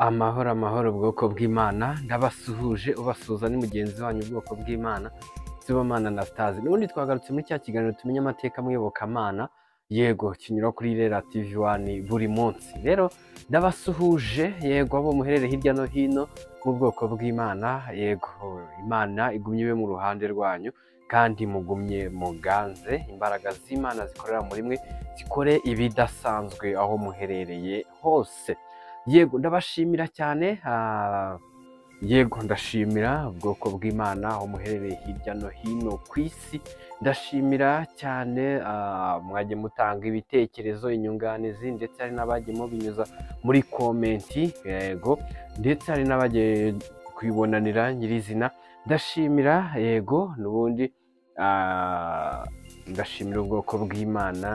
Amahoro amahoro bwoko bw'Imana, ndabasuhuje ubasuhuza ni mugenzi wanyu ubwoko bw'Imana, Sibomana Anastase. N'ubundi twagarutse muri cya kiganiro tumenye amateka muyobokamana, yego kinyura kuri Irera TV 1 buri munsi. Rero ndabasuhuje, yego abo muherere hirya no hino mu bwoko bw'Imana, yego Imana igumye ibe mu ruhande rwanyu kandi mugumye muganze, imbaraga z'Imana zikorera muri mwe zikore ibidasanzwe aho muherereye hose. Yego ndabashimira cyane, yego ndashimira ubwoko bw'Imana aho muherereye hirya no hino ku isi, ndashimira cyane mwagiye mutanga ibitekerezo, inyunganizi, ndetse hari n'abagiye mubinyuza muri komenti, yego ndetse hari n'abagiye kwibonanira nyirizina. Ndashimira yego n'ubundi ndashimira ubwoko bw'Imana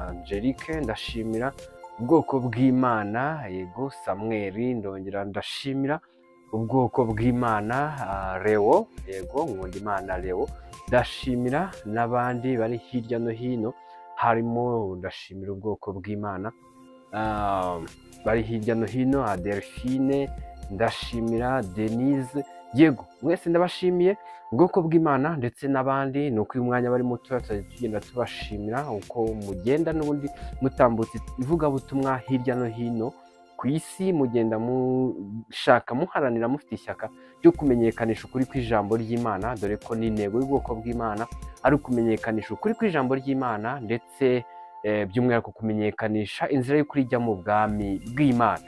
Angelique, ndashimira ubwoko bw'Imana yego Samuel, ndongera ndashimira ubwoko bw'Imana Leo, yego Nkundimana Leo, ndashimira n'abandi bari hirya no hino, harimo ndashimira ubwoko bw'Imana bari hirya no hino, Adelphine, ndashimira Denise, yego mwese ndabashimiye ubwoko bw'Imana ndetse n'abandi. Ni uko uyu mwanya bari muto tugenda tubashimira uko mugenda n'ubundi mutambutse ivugabutumwa hirya no hino ku isi, mugenda mushaka muharanira mufite ishyaka ryo kumenyekanisha ukuri kw'ijambo ry'Imana, dore ko n'intego y'ubwoko bw'Imana ari ukumenyekanisha ukuri kw'ijambo ry'Imana, ndetse by'umwihariko kumenyekanisha inzira y'ukuri ijya mu bwami bw'Imana.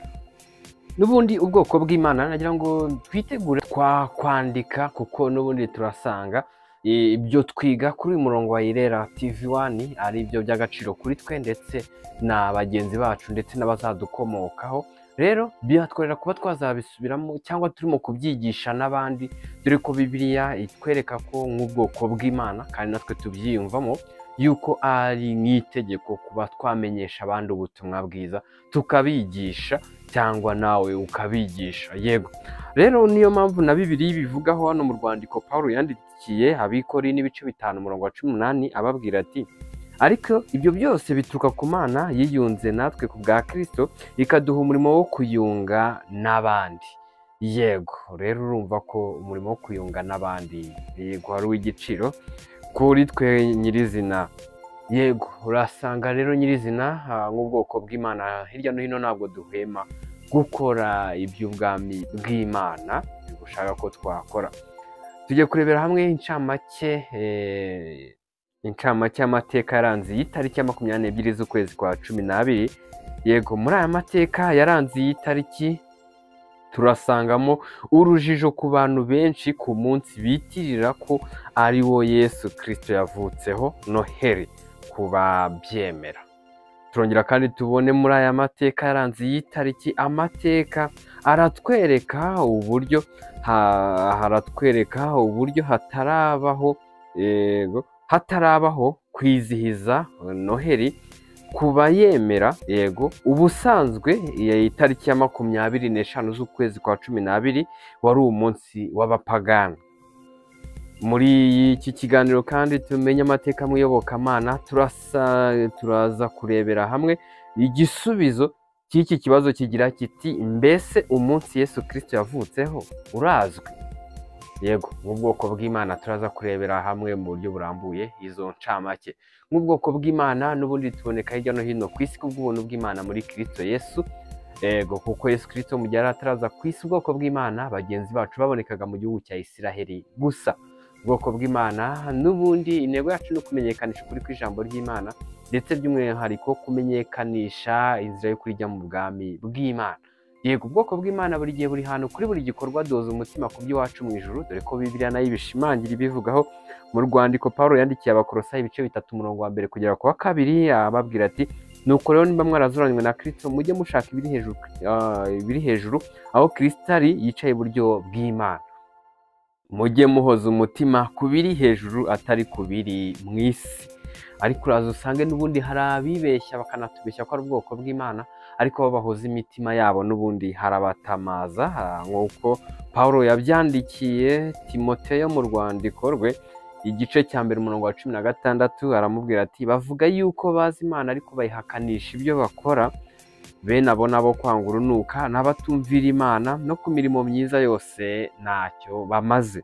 N'ubundi ubwoko bw'Imana nagira ngo twitegure twakwandika, kuko n'ubundi turasanga ibyo twiga kuri uyu murongo wa Irera TV 1 ari ibyo by'agaciro kuri twe ndetse na bagenzi bacu ndetse n'abazadukomokaho. Rero byatworera kuba twazabisubiramo cyangwa turimo kubyigisha n'abandi, dore ko Bibiliya itwereka ko nk'ubwoko bw'Imana kandi natwe tubyiyumvamo yuko ari nk'itegeko kuba twamenyesha abandi ubutumwa bwiza, tukabigisha cyangwa nawe ukabigisha. Yego rero niyo mpamvu na Bibiliya ibivugaho hano mu rwandiko Paulo yandikiye Abikori n'ibice 5 umurongo wa 18, ababwira ati: ariko ibyo byose bituruka ku Mana yiyunze natwe ku bwa Kristo, ikaduha umurimo wo kuyunga n'abandi. Yego rero urumva ko umurimo wo kuyunga n'abandi yego ari uw'igiciro kuri twe nyirizina. Yego urasanga rero nyirizina nk'ubwoko bw'Imana hirya no hino ntabwo duhema gukora iby'ubwami bw'Imana bushaka ko twakora. Tujye kurebera hamwe incamake y'amateka yaranze iyi tariki ya 22 z'ukwezi kwa 12. Yego muri aya mateka yaranze iyi tariki turasangamo urujijo ku bantu benshi ku munsi bitirira ko ari wo Yesu Kristo yavutseho, Noheli, ku babyemera. Turongera kandi tubone muri aya mateka yaranze iyi tariki amateka aratwereka uburyo hatarabaho, yego hatarabaho kwizihiza Noheli ku bayemera. Yego ubusanzwe itariki ya 25 z'ukwezi kwa 12 wari umunsi w'abapagani. Muri iki kiganiro kandi tumenye amateka muyobokamana, turaza kurebera hamwe igisubizo cy'iki kibazo kigira kiti: mbese umunsi Yesu Kristo yavutseho urazwi? Yego nk'ubwoko bw'Imana turaza kurebera hamwe mu buryo burambuye izo ncamake. Nk'ubwoko bw'Imana n'ubundi tuboneka hirya no hino ku isi kubw'ubuntu bw'Imana muri Kristo Yesu. Yego kuko Yesu Kristo mu gihe yari ataraza ku isi, ubwoko bw'Imana bagenzi bacu babonekaga mu gihugu cya Isiraheli gusa. Ubwoko bw'Imana n'ubundi intego yacu ni ukumenyekanisha ukuri kw'ijambo ry'Imana, ndetse by'umwihariko kumenyekanisha inzira y'ukuri ijya mu bwami bw'Imana. Yego ubwoko bw'Imana buri gihe buri hantu kuri buri gikorwa doza umutima ku by'iwacu mu ijuru, dore ko Bibiliya nayo ibishimangira ibivugaho mu rwandiko Paulo yandikiye Abakolosayi ibice 3 umurongo wa 1 kugera ku wa 2, ababwira ati: nuko rero niba mwarazuranywe na Kristo mujye mushaka ibiri hejuru aho Kristo ari yicaye iburyo bw'Imana, mujye muhoza umutima ku biri hejuru atari ku biri mu isi. Ariko uraza usange n'ubundi hari abibeshya bakanatubeshya ko ari ubwoko bw'Imana, ariko bo bahoza imitima yabo n'ubundi harabatamaza, nk'uko Paulo yabyandikiye Timoteyo mu rwandiko rwe igice cya 1 umurongo wa 16, aramubwira ati: bavuga yuko bazi Imana ariko bayihakanisha ibyo bakora, Bene abo nabo kwanga urunuka n'abatumvira Imana, no ku mirimo myiza yose ntacyo bamaze.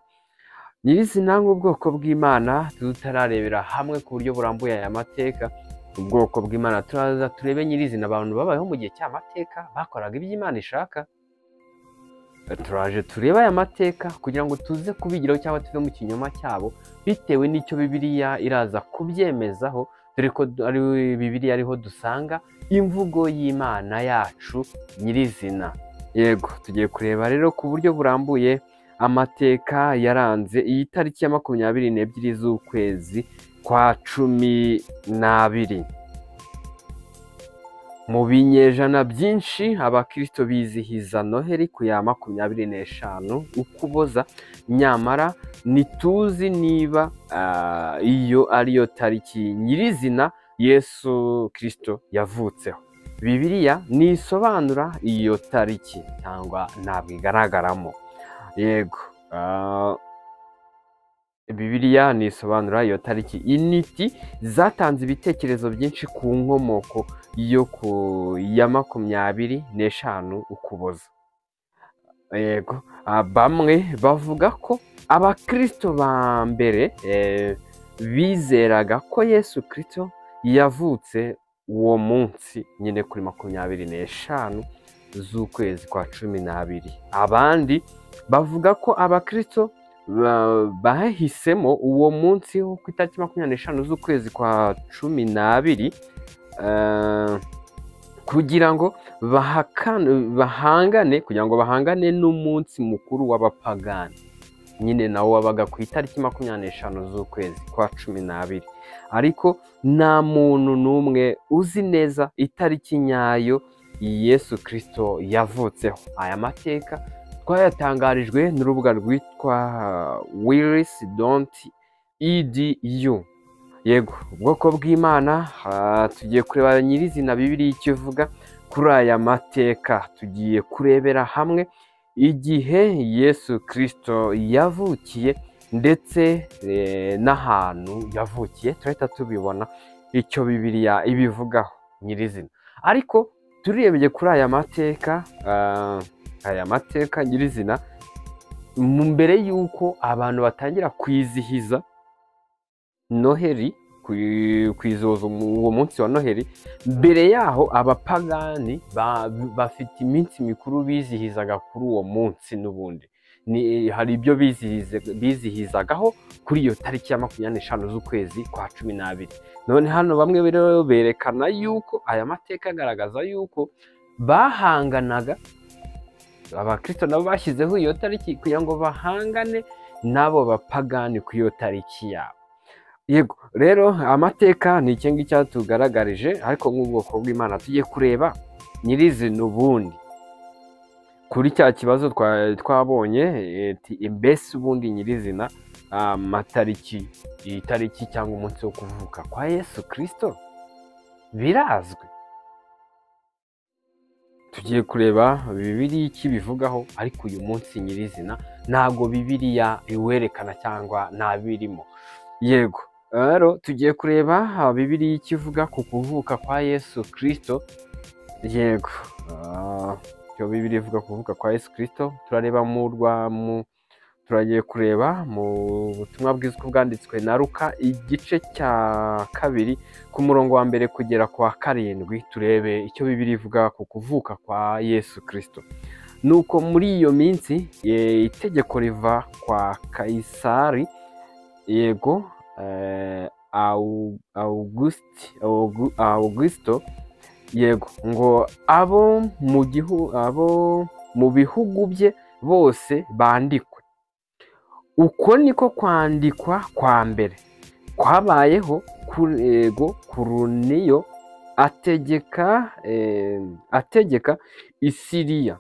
Nyirizina nk'ubwoko bw'Imana tutararebera hamwe ku buryo burambuye aya mateka, ubwoko bw'Imana turaza turebe nyirizina abantu babayeho mu gihe cy'amateka bakoraga ibyo Imana ishaka. Turaje turebe aya mateka kugira ngo tuze kubigiraho cyangwa tuve mu kinyoma cyabo bitewe n'icyo Bibiliya iraza kubyemezaho, dore ko ari Bibiliya ariho dusanga imvugo y'Imana yacu nyirizina. Yego, tugiye kureba rero ku buryo burambuye amateka yaranze iyi tariki ya 22 z'ukwezi kwa 12. Mu binyejana byinshi abakristo bizihiza Noheli ku ya 25 Ukuboza, nyamara ntituzi niba iyo ariyo tariki nyirizina Yesu Kristo yavutseho. Bibiliya ntisobanura iyo tariki cyangwa ntabwo igaragaramo. Yego, Bibiliya ntisobanura iyo tariki. Intiti zatanze ibitekerezo byinshi ku nkomoko yo ku ya 25 Ukuboza. Yego, bamwe bavuga ko abakristo ba mbere bizeraga ko Yesu Kristo yavutse uwo munsi nyine kuri 25 z'ukwezi kwa 12. Abandi bavuga ko abakristo bahisemo uwo munsi wo ku itariki 25 z'ukwezi kwa 12 kugira ngo bahangane n'umunsi mukuru w'abapagani, nyine nawo wabaga ku itariki 25 z'ukwezi kwa 12. Ariko nta muntu n'umwe uzi neza itariki nyayo Yesu Kristo yavutseho. Aya mateka twayatangarijwe n'urubuga rwitwa willis.edu. Yego, ubwoko bw'Imana tugiye kureba nyirizina Bibiliya icyo ivuga kuri aya mateka. Tugiye kurebera hamwe igihe Yesu Kristo yavukiye ndetse n'ahantu yavukiye, turahita tubibona icyo Bibiliya ibivugaho nyirizina. Ariko turebye kuri aya mateka, aya mateka nyirizina mbere y'uko abantu batangira kwizihiza Noheli, kwizihiza uwo munsi wa Noheli, mbere yaho abapagani bafite iminsi mikuru bizihizaga kuri uwo munsi. N'ubundi hari ibyo bizihizagaho kuri iyo tariki ya 25 z'ukwezi kwa 12. None hano bamwe rero berekana yuko aya mateka agaragaza yuko bahanganaga, abakristo nabo bashyizeho iyo tariki kugira ngo bahangane n'abo bapagani ku iyo tariki yabo. Yego, rero amateka ni iki ngiki cyatugaragarije, ariko nk'ubwoko bw'Imana tugiye kureba nyirizina ubundi kuri cya kibazo twabonye, mbese ubundi nyirizina amatariki, itariki cyangwa umunsi wo kuvuka kwa Yesu Kristo birazwi. Tugiye kureba Bibiliya icyo ibivugaho, ariko uyu munsi nyirizina ntabwo Bibiliya iwerekana cyangwa ntabirimo. Yego, rero tugiye kureba Bibiliya icyo ivuga ku kuvuka kwa Yesu Kristo. Yego, icyo Bibiliya ivuga ku kuvuka kwa Yesu Kristo turareba turagiye kureba mu butumwa bwiza uko bwanditswe na Luka igice cya 2 ku murongo wa 1 kugera ku wa 7, turebe icyo Bibiliya ivuga ku kuvuka kwa Yesu Kristo. Nuko muri iyo minsi itegeko riva kwa Kaisari, yego, Augusto, yego, ngo abo mu bihugu bye bose bandikwe. Uko niko kwandikwa kwa mbere kwabayeho yego Kuruniyo ategeka Isiriya.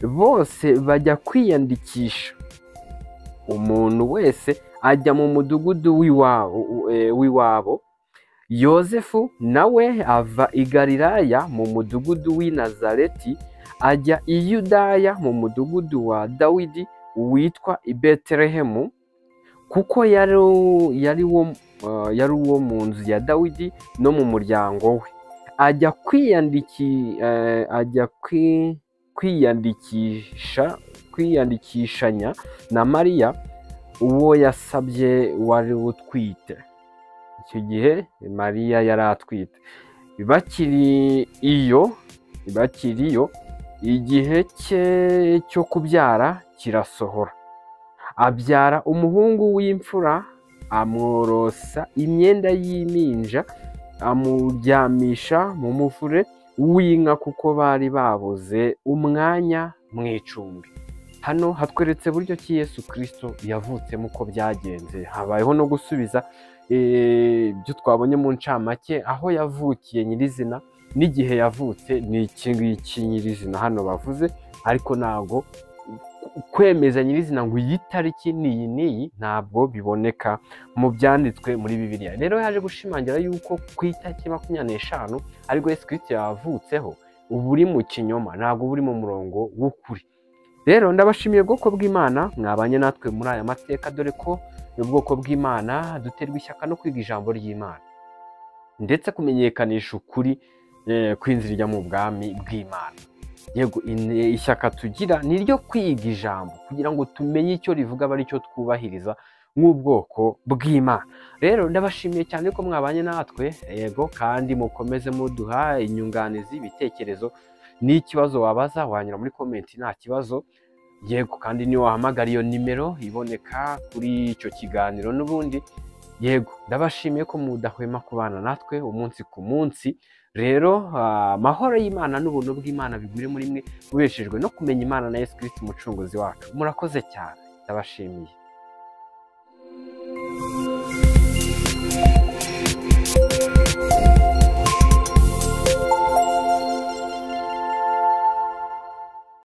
Bose bajya kwiyandikisha, umuntu wese ajya mu mudugudu w'iwabo. Yosefu nawe ava i Galilaya mu mudugudu w'i Nazareti ajya i Yudaya mu mudugudu wa Dawidi witwa i Betelehemu, kuko yari uwo mu nzu ya Dawidi no mu muryango we, Ajya ajya kwiyandikisha kwiyandikishanya na Mariya, uwo yasabye wari utwite. Icyo gihe Mariya yari atwite. Bakiri iyo, igihe cye cyo kubyara kirasohora, abyara umuhungu w'imfura, amworosa imyenda y'impinja, amuryamisha mu muvure w'inka, kuko bari babuze umwanya mu icumbi. Hano hatweretse buryo ki Yesu Kirisito yavutsemo, uko byagenze. Habayeho no gusubiza ibyo twabonye mu ncamake, aho yavukiye nyirizina n'igihe yavutse. Ni iki ngiki nyirizina hano bavuze, ariko ntabwo kwemeza nyirizina ngo iyi tariki ni iyi n'iyi, ntabwo biboneka mu byanditswe muri Bibiliya. Rero yaje gushimangira yuko ku itariki 25 aribwo Yesu Kirisito yavutseho, uba uri mu kinyoma, ntabwo uba uri mu murongo w'ukuri. Rero ndabashimiye, ubwoko bw'Imana mwabanye natwe muri aya mateka, dore ko ubwoko bw'Imana duterwa ishyaka no kwiga ijambo ry'Imana ndetse kumenyekanisha ukuri kw'inzira ijya mu bwami bw'Imana. Yego, ishyaka tugira ni iryo kwiga ijambo kugira ngo tumenye icyo rivuga, abe aricyo twubahiriza nk'ubwoko bw'Imana. Rero ndabashimiye cyane ko mwabanye natwe. Yego, kandi mukomeze muduha inyunganizi, ibitekerezo n'ikibazo wabaza, wanyura muri comment, nta kibazo. Yego, kandi niyo wahamagara iyo nimero iboneka kuri icyo kiganiro n'ubundi. Yego, ndabashimiye ko mudahwema kubana natwe umunsi ku munsi. Rero amahoro y'Imana n'ubuntu bw'Imana bigwire muri mwe, mubeshejwe no kumenya Imana na Yesu Kirisito umucunguzi wacu. Murakoze cyane, ndabashimiye.